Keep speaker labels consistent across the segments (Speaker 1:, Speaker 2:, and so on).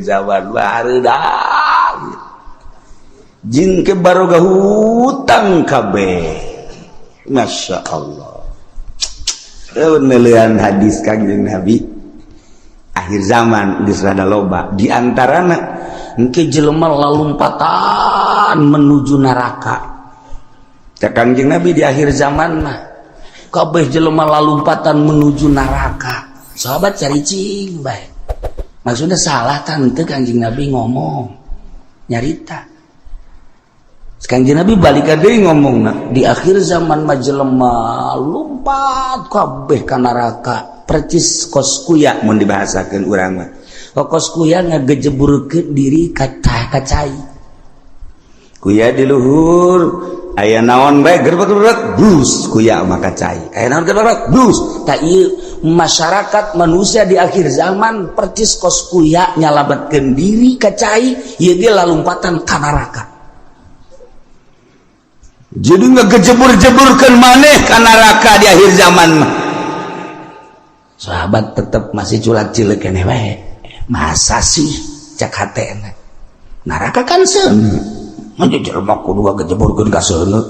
Speaker 1: Zaman baru jin ke baroga hutang kabeh. Masya Allah. Nelian hadis Kangjeng Nabi akhir zaman geus rada loba di antarana engke jelema lalumpatan menuju neraka. Cek Kangjeng Nabi di akhir zaman mah kabeh jelema lalumpatan menuju neraka. Sahabat caricing bae. Maksudnya salah tante Kangjeng Nabi ngomong nyarita. Kangjeng Nabi balik deui ngomong di akhir zaman mah jelema lumpat kabeh ka neraka percis kos kuya mun dibahasakeun urang mah. Kos kuya ngagejeburkeun diri ka cai. Kuya di luhur aya naon bae gerbek-gerbek bus kuya mah ka cai. Aya naon gerbek bus. Tah ieu masyarakat manusia di akhir zaman percis kos kuya nyalametkeun diri ka cai, ieu ge lalumpatan ka neraka. Jadi ngegejeburjeburkan maneh ka neraka di akhir zaman mah. Sahabat tetep masih culak cilik keneh wae. Masa sih cak hatena. Neraka kan seuneu. Mah jelema kudu ngagejeburkeun ka seuneu.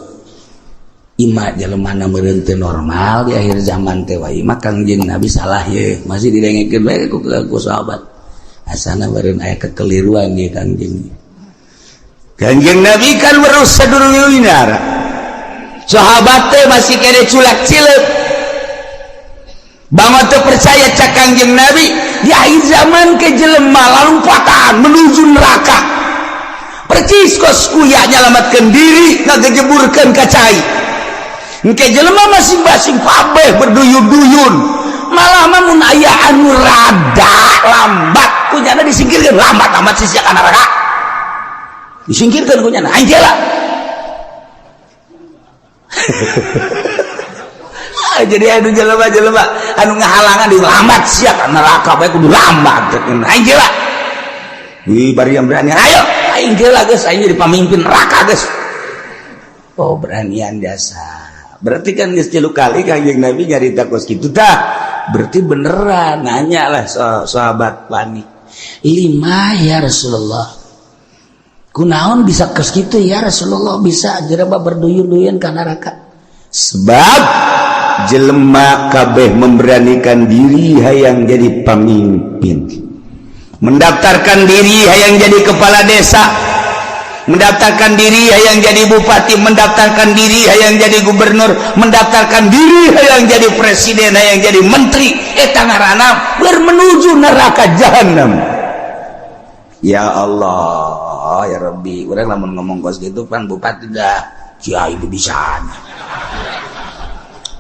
Speaker 1: Ima jelema na meureun teu normal di akhir zaman teh wae mah Kangjeng Nabi salah ye. Masih didengekeun bae ku sahabat. Asana meureun aya kekeliruan ye Kangjeng. Kangjeng Nabi kan weruh sadurunge. Sahabat teh masih kene culak cileuk. Bangun teu percaya cak Kangjeng Nabi di akhir zaman ke jelema lalumpatan menuju neraka. Percis kos kuya nyalamatkeun diri ngagejeburkeun ka cai. Engke jelema masing-masing kabeh berduyun-duyun. Malah mah mun aya anu rada lambat kunyana disingkirkeun, lambat-lambat sia ka neraka. Disingkirkan kunyana aing lah. Jadi anu jelema-jelema anu ngahalangan di lambat sia ka neraka bae kudu lambat aing lah. Wih bari yang berani ayo aing lah geus, aing jadi pamimpin neraka geus. Oh beranian jasa. Berarti kan geus 3 kali Kangjeng Nabi nyarita kos kitu tah. Berarti beneran nanya lah sahabat panik. Lima ya Rasulullah. Kunaon bisa kos kitu ya Rasulullah, bisa jelema berduyun-duyun ka neraka. Sebab jelema kabeh memberanikan diri hayang jadi pamimpin. Mendaftarkan diri hayang jadi kepala desa, mendaftarkan diri hayang jadi bupati, mendaftarkan diri hayang jadi gubernur, mendaftarkan diri hayang jadi presiden, hayang jadi menteri. Eta ngaranna menuju neraka jahanam. Ya Allah, ya Rabbi, urang lamun ngomong kos gitu pan bupati dah kiai bisa.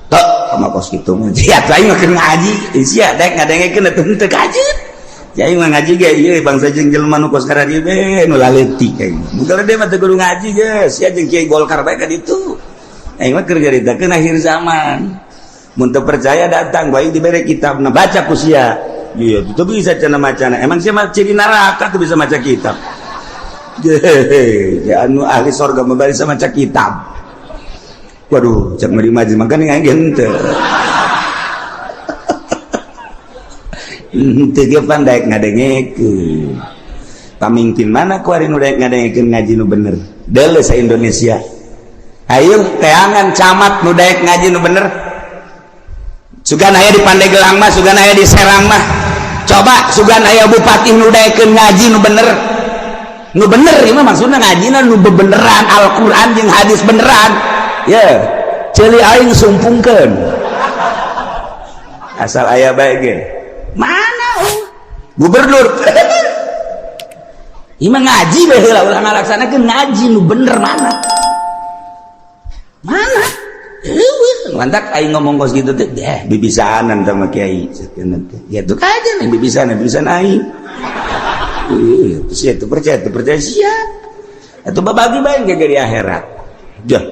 Speaker 1: Tok sama kos kitu mah. Sia aing mah keur ngaji, sia dek ngadengekeun atuh teu kajeun. Jadi mah ngaji ge ieu bangsa jeung jelema nu kos kararieu be nu laleutik aing. Mun dia mah teu kudu ngaji geus, sia jeung kiai Golkar bae ka ditu. Aing mah keur nyaritakeun akhir zaman. Mun teu percaya datang bae dibere kitabna baca ku sia. Iya, itu bisa cenah macana. Emang sia mah ciri neraka tuh bisa maca kitab. Ya anu ahli sorga mah bisa maca kitab. Waduh, cak meri majlis makanya aing henteu. Henteu ge pan daek ngadengekeun. Pamimpin mana kuari nu daek ngadengekeun ngaji nu bener? Deuleu sa Indonesia. Ayo teangan camat nu daek ngaji nu bener. Sugan aya di Pandeglang mah, sugan aya di Serang mah. Coba sugan aya bupati nu daekeun ngaji nu bener. Nu bener ieu mah maksudna ngajina nu bebeneran Al-Qur'an jeung hadis beneran. Ye, ceuli aing sumpungkeun. Asal aya bae ge. Mana gubernur? Ieu mah ngaji bae heula ulah ngalaksanakeun ngaji nu bener mana? Mana? Mantak aing ngomong kos gitu teh, deh bibisaanan sama kiai teh. Ya tuh aja nih bibisanan, bibisan aing. Terus ya itu percaya sia. Atuh babagi bae ge di akhirat. Jah,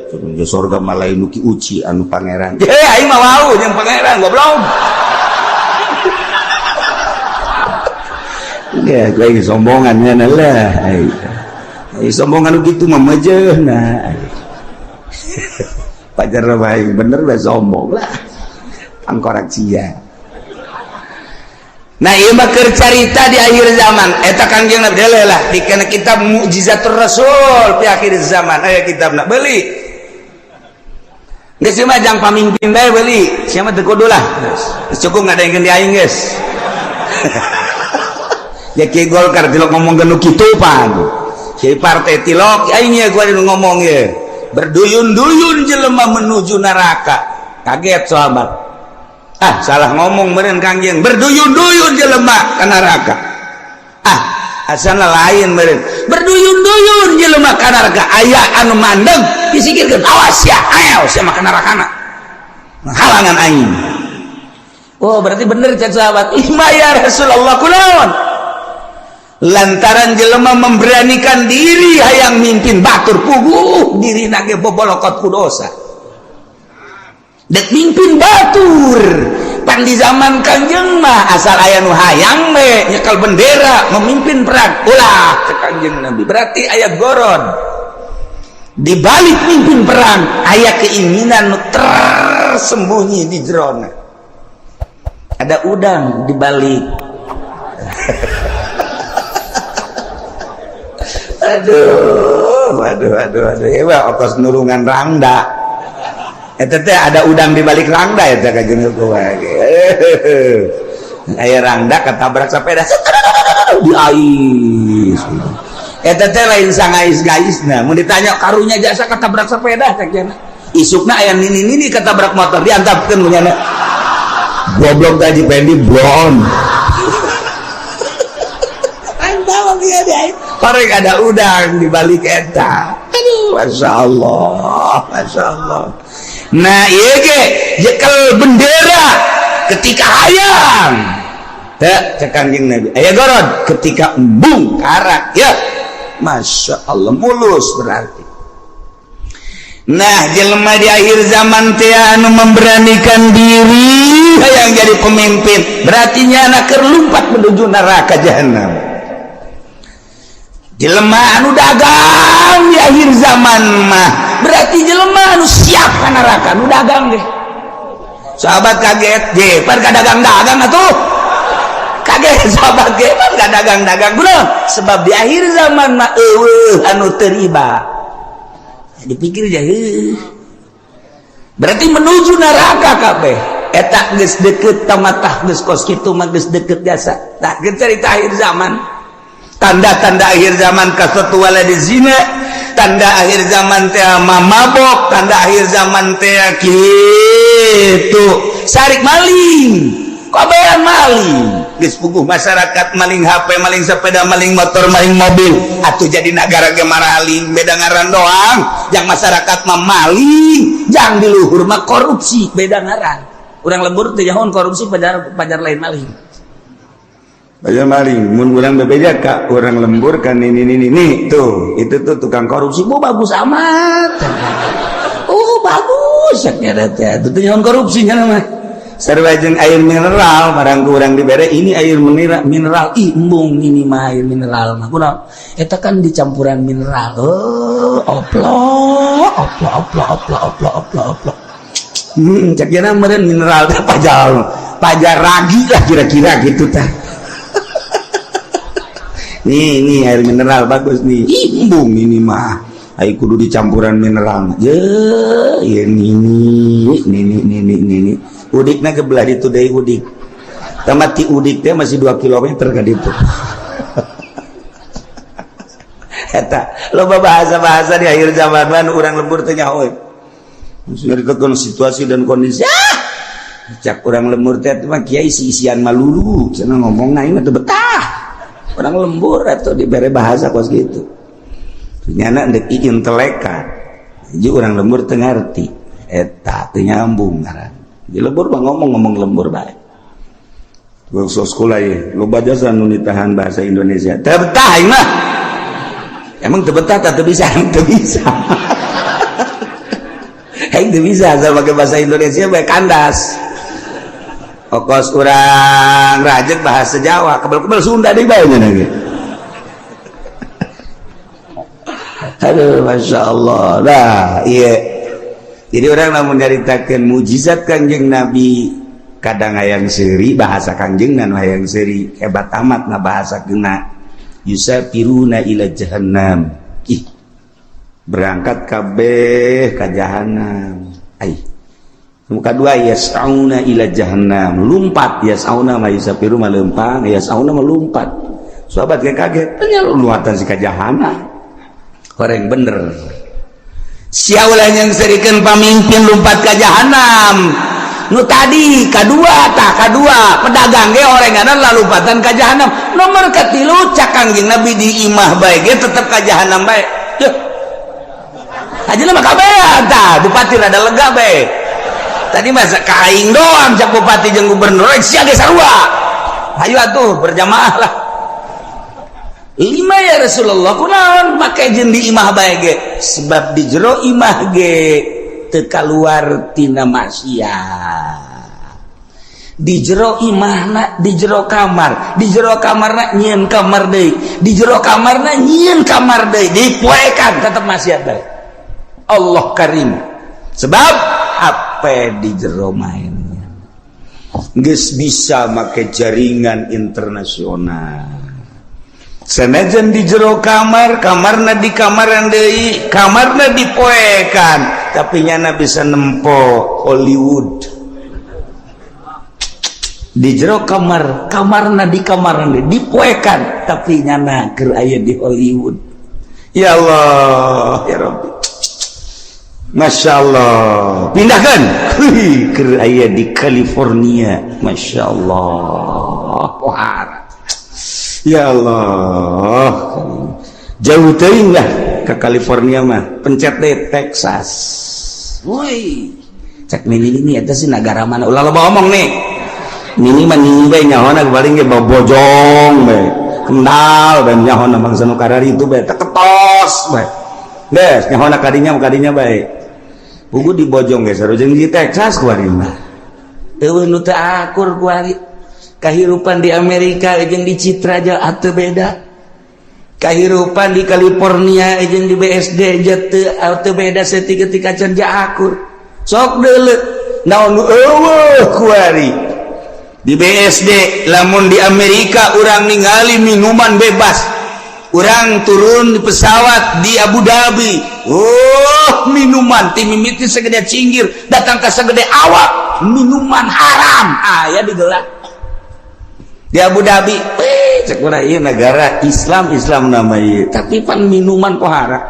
Speaker 1: surga malah nu ki uci anu pangeran. Eh aing mah wau jeung pangeran goblok. Ya, gue sombongan lah. Ai sombongan gitu mah mejeuhna. Pajar bae bener bae sombong lah. Pangkorak sia. Nah, ieu mah keur carita di akhir zaman. Eta Kangjeng Nabi dele lah di kana kitab Mukjizatur Rasul fi akhir zaman. Aya kitabna, beli. Geus mah jang pamimpin bae beli. Sia mah teu kudu lah. Geus cukup ngadengkeun di aing geus. Ya kiai Golkar tilok ngomong nu kitu pan. Kiai partai tilok aing ye gua ngomong ye. Berduyun-duyun jelema menuju neraka. Kaget sahabat. Ah, salah ngomong meureun Kangjeng. Berduyun-duyun jelema ka neraka. Ah, asana lain meureun. Berduyun-duyun jelema ka neraka. Aya anu mandeg disingkirkeun. Awas ya, ayo sia mah ka nerakana. Halangan aing. Oh, berarti bener cek sahabat. Ima ya Rasulullah kunaon? Lantaran jelema memberanikan diri hayang mimpin batur puguh dirina ge bobolokot ku dosa. Dek mimpin batur. Pan di zaman Kangjeng mah asal aya nu hayang we nyekel bendera memimpin perang. Ulah cek Kangjeng Nabi. Berarti aya goron. Di balik mimpin perang aya keinginan nu tersembunyi di jerona. Ada udang di balik. Aduh, aduh, aduh, aduh. Ya, okos nulungan rangda. Eta teh ada udang di balik rangda eta ka jeung kumaha. Aya rangda ketabrak sepeda di ais. Eta teh lain sangais-gaisna. Mun ditanya karunya jasa ketabrak sepeda cek cenah. Isukna aya nini-nini ketabrak motor diantapkeun ku nyana. Goblok tadi Pendi blon. Antap dia di ais. Korek ada udang di balik eta. Aduh, masya Allah, masya Allah. Nah, iya ge jekel bendera ketika hayang. Teh cek Kangjeng Nabi. Aya gorod ketika embung karak ya. Masya Allah mulus berarti. Nah, jelema di akhir zaman teh anu memberanikan diri hayang jadi pemimpin, berarti nyana keur lumpat menuju neraka jahanam. Jelema anu dagang di akhir zaman mah berarti jelema anu siap ka neraka nu dagang deh. Sahabat kaget, je pan ka dagang-dagang atuh. Kaget sahabat ge pan ka dagang-dagang kunaon? Sebab di akhir zaman mah eueuh anu teu riba. Dipikir ja heuh. Berarti menuju neraka kabeh. Eta geus deukeut tamatah geus kos kitu mah geus deukeut jasa. Tah geus carita akhir zaman. Tanda-tanda akhir zaman kasatu waladi zina, tanda akhir zaman teh mabok, tanda akhir zaman teh kitu sarik maling, kabehan maling. Geus puguh masyarakat maling HP, maling sepeda, maling motor, maling mobil. Atuh jadi nagara ge maraling, beda ngaran doang. Yang masyarakat mah maling, jang di luhur mah korupsi, beda ngaran. Urang lembur teh nyahoan korupsi pajar pajar lain maling. Banyak maling, mun urang bebeja ka urang lembur kan ini tuh, itu tuh tukang korupsi, oh bagus amat. Oh bagus ya teh, itu teh nyahoan korupsinya mah. Sarua jeung air mineral, barang ku urang dibere ini air mineral, mineral ih embung ini mah air mineral mah. Kunaon? Eta kan dicampuran mineral. Oh, oplo, oplo, oplo, oplo, oplo, oplo, oplo. Cek jana meureun mineral teh pajar, pajar ragi lah kira-kira gitu tah. Nih, nih air mineral bagus nih. Ih, embung ini mah. Ai kudu dicampuran mineral. Je, ya ini ini ini ini ini. Udikna ke belah ditu deui udik. Tamat ti udik teh masih 2 km ka ditu. Eta loba bahasa-bahasa di akhir zaman mah urang lembur teh nyaho. Nyaritakeun situasi dan kondisi. Ah! Cak urang lembur teh mah kiai isi-isian malulu, cenah ngomong aing mah teu betah. Orang lembur atau diberi bahasa kos gitu. Nyana ndek intelekan. Jadi orang lembur teu ngarti. Eta teu nyambung ngaran. Di lembur mah ngomong-ngomong lembur bae. Gua sekolah ye, loba jasa nu ditahan bahasa Indonesia. Teu betah aing mah. Emang teu betah teu bisa, teu bisa. Aing teu bisa asal pakai bahasa Indonesia bae kandas. Okos urang rajek bahasa Jawa, kebel-kebel Sunda deui bae nya ge. Aduh, Masya Allah. Nah, iya. Jadi orang lamun nyaritakeun mujizat Kangjeng Nabi Kadang hayang seuri bahasa Kangjeng dan hayang seuri hebat amat na bahasa kena yusafiruna ila jahannam. Ih, berangkat kabeh ka jahannam. Ai muka dua yas'auna ila jahannam, lumpat. Yas'auna ma yusafiru ma lempang, yas'auna ma lumpat. Sahabat kayak kaget, tanya luatan si ka jahannam. Orang bener sia ulah yang serikeun pamimpin lumpat ka jahannam. Nu tadi kadua tah, kadua pedagang ge orenganan lalumpatan ka jahanam. Nomor katilu, cak Kangjeng Nabi, di imah bae ge tetep ka jahanam bae. Duh. Aja mah kabehan tah, bupati rada lega bae. Tadi masa ka aing doang cak bupati jeung gubernur, sia ge sarua. Hayu atuh berjamaah lah. Lima ya Rasulullah, kunaon make jeung di imah bae ge? Sebab di jero imah ge teu kaluar tina maksiat. Di jero imahna, di jero kamar, di jero kamarna nyieun kamar deui, di jero kamarna nyieun kamar deui, dipoekan tetep maksiat bae. Allah Karim. Sebab HP di jero mainnya geus bisa make jaringan internasional. Senajan di jero kamar, kamarna di kamaran deui, kamarna dipoekan, tapi nyana bisa nempo Hollywood. Di jero kamar, kamarna di kamaran deui dipoekan, tapi nyana keur aya di Hollywood. Ya Allah, ya Rabbi. Masya Allah, pindahkan keur aya di California. Masya Allah, pohara. Ya Allah, jauh teuing lah ke California mah, pencet deh Texas. Woi, cek nini ini eta sih negara mana? Ulah loba omong nih. Nini mah nini bae nyahona paling ge bojong bae. Kendal dan nyahona bangsa nu karari itu bae teketos bae. Geus nyahona kadinya kadinya bae. Pugu di bojong ge sarua jeung di Texas kuari mah. Eueuh nu teu akur kuari. Kehidupan di Amerika jeung di Citra aja atau beda, kehidupan di California jeung di BSD aja atau beda. Setik ketika can akur sok deuleu naon nu eueuh kuari di BSD. Lamun di Amerika urang ningali minuman bebas, urang turun di pesawat di Abu Dhabi, oh, minuman ti mimiti segede cinggir datang ke segede awak, minuman haram aya digelar di Abu Dhabi. Weh, cek urang ieu negara Islam, Islam namanya, tapi pan minuman pohara.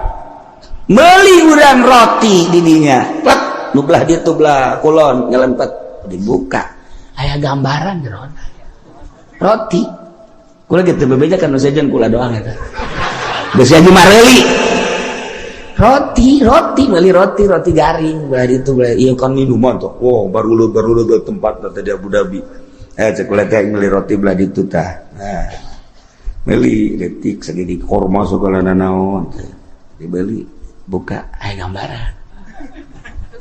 Speaker 1: Meuli urang roti di dinya, plek, nu belah dieu tuh, belah kulon nyelempet, dibuka aya gambaran jerona roti. Kula gitu bebeja kan nu sejen kula doang eta. Geus haji mareuli roti, roti meuli roti, roti garing belah ditu belah ieu kan minuman tuh. Wow, baru baru lu tempat tadi Abu Dhabi. Cek kula teh meuli roti belah ditu tah. Nah, meuli detik segini korma segala nanaon dibeli, buka aya gambaran.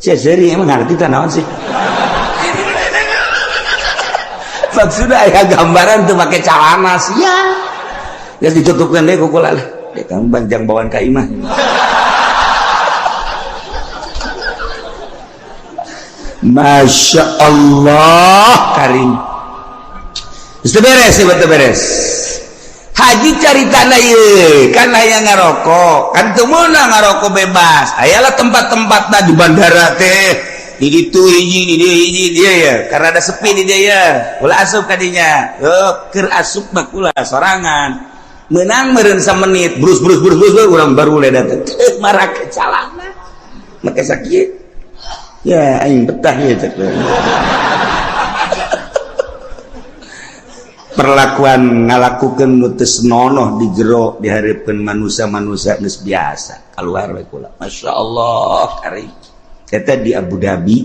Speaker 1: Sia seuri emang ngerti tah naon sih maksudnya. Aya gambaran tuh pakai celana sia. Geus ditutupkeun deui ku kula lah. Dia kan banjang bawaan ka imah. Masya Allah Karim. Sudah beres ya, betul beres. Haji cari tanah ye, kan aya ngarokok, kan teu meunang ngarokok bebas. Ayalah tempat-tempat di bandara teh. Di ditu hiji, di dieu hiji dia ya. Karena ada sepi di dia ya. Ulah asup kadinya. Oh, keur asup mah kula sorangan. Menang meureun samenit, brus brus brus brus, urang baru le datang. Teu marake calana. Make sakieu. Ya aing betah ya cek. Perlakuan ngalakukeun nu teu senonoh di jero dihareupeun manusia-manusia geus biasa. Keluar we kula. Masya Allah karim. Eta di Abu Dhabi,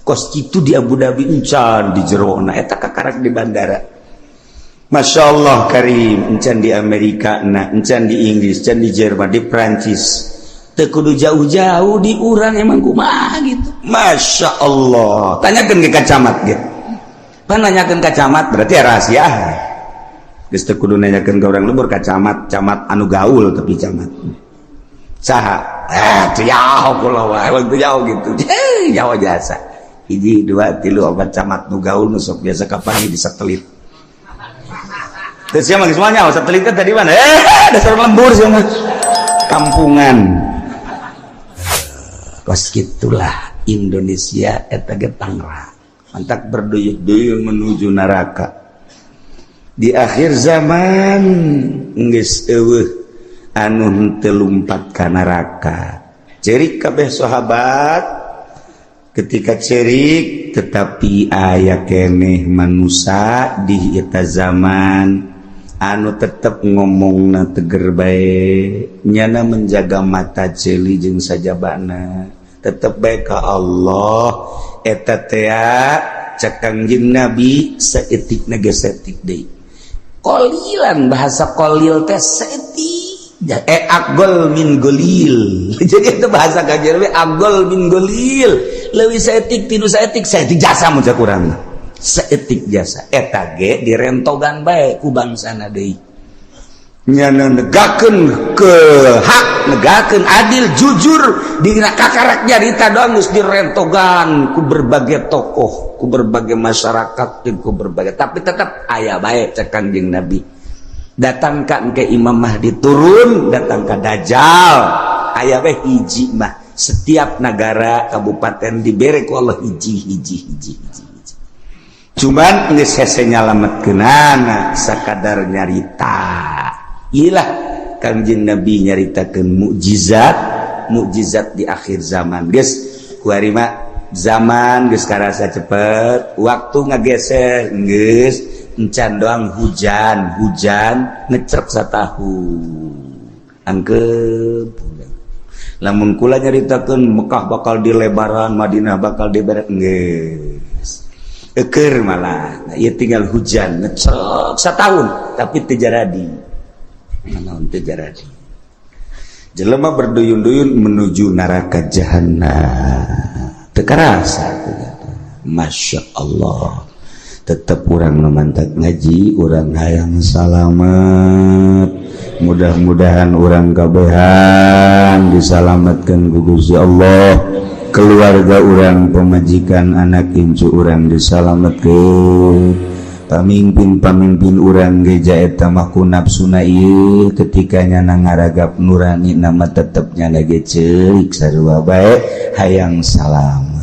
Speaker 1: kos kitu di Abu Dhabi encan di jero na eta kakarak di bandara. Masya Allah karim, encan di Amerika na, encan di Inggris, encan di Jerman, di Prancis. Teu kudu jauh-jauh, di urang emang kumaha gitu. Masya Allah. Tanyakeun ke camat gitu. Pan nanyakeun ka camat berarti ya rahasia. Geus teu kudu nanyakeun ka urang lembur ka camat, camat anu gaul tapi camat. Saha? Eh, teu jauh kula wae, teu jauh gitu. Jauh jasa. Hiji, dua, tilu, opat camat nu gaul nu sok biasa kapan di satelit. Terus siapa semuanya satelitnya tadi mana? Eh, dasar lembur sih mah. Kampungan. Kos gitulah Indonesia eta ge tangra. Mantak berduyun-duyun menuju neraka. Di akhir zaman geus eueuh anu henteu lumpat ka neraka. Cerik kabeh sahabat ketika cerik, tetapi aya keneh manusia di eta zaman anu tetep ngomongna teger bae, nyana menjaga mata ceuli jeung sajabana, tetep bae ka Allah. Eta tea cek Kangjeng Nabi, saeutik ge saeutik deui, qolilan. Bahasa qolil teh saeutik, eh, aqol min qolil. Jadi itu bahasa kajian, aqol min qolil, leuwih saeutik tinu saeutik, saeutik jasa. Mun kurang saeutik jasa, eta ge direntogan bae ku bangsana deui. Nyana negakeun ke hak, negakeun adil, jujur, dina kakarak nyarita doang geus direntogan ku berbagai tokoh, ku berbagai masyarakat, ku berbagai, tapi tetap aya bae. Cek Kanjeng Nabi, datangkan ke Imam Mahdi turun, datang ke Dajjal, aya bae hiji mah. Setiap negara, kabupaten dibere ku Allah hiji, hiji, hiji, hiji, hiji. Cuman geus hese nyalametkeunana, sakadar nyarita. Ilah Kangjeng Nabi nyaritakeun mukjizat mukjizat di akhir zaman. Geus kuari mah zaman geus karasa cepet, waktu ngageser, geus encan doang hujan, hujan ngecrek satahun angkep. Lamun kula nyaritakeun Mekah bakal dilebaran, Madinah bakal diberes, geus eker malah. Nah, ieu tinggal hujan ngecrek satahun tapi teu jaradi naon, teu jaradi. Jelema berduyun-duyun menuju neraka jahanam, teu karasa. Masya Allah, tetap urang nu mantak ngaji, urang hayang salamet. Mudah-mudahan urang kabehan disalamatkan ku Gusti Allah, keluarga urang, pemajikan, anak incu urang disalamatkan, pamimpin-pamimpin urang geja. Eta mah ku nafsuna ieu, ketika nyana ngaragap nurani nama, tetep nyana ge ceurik sarua bae hayang salamet.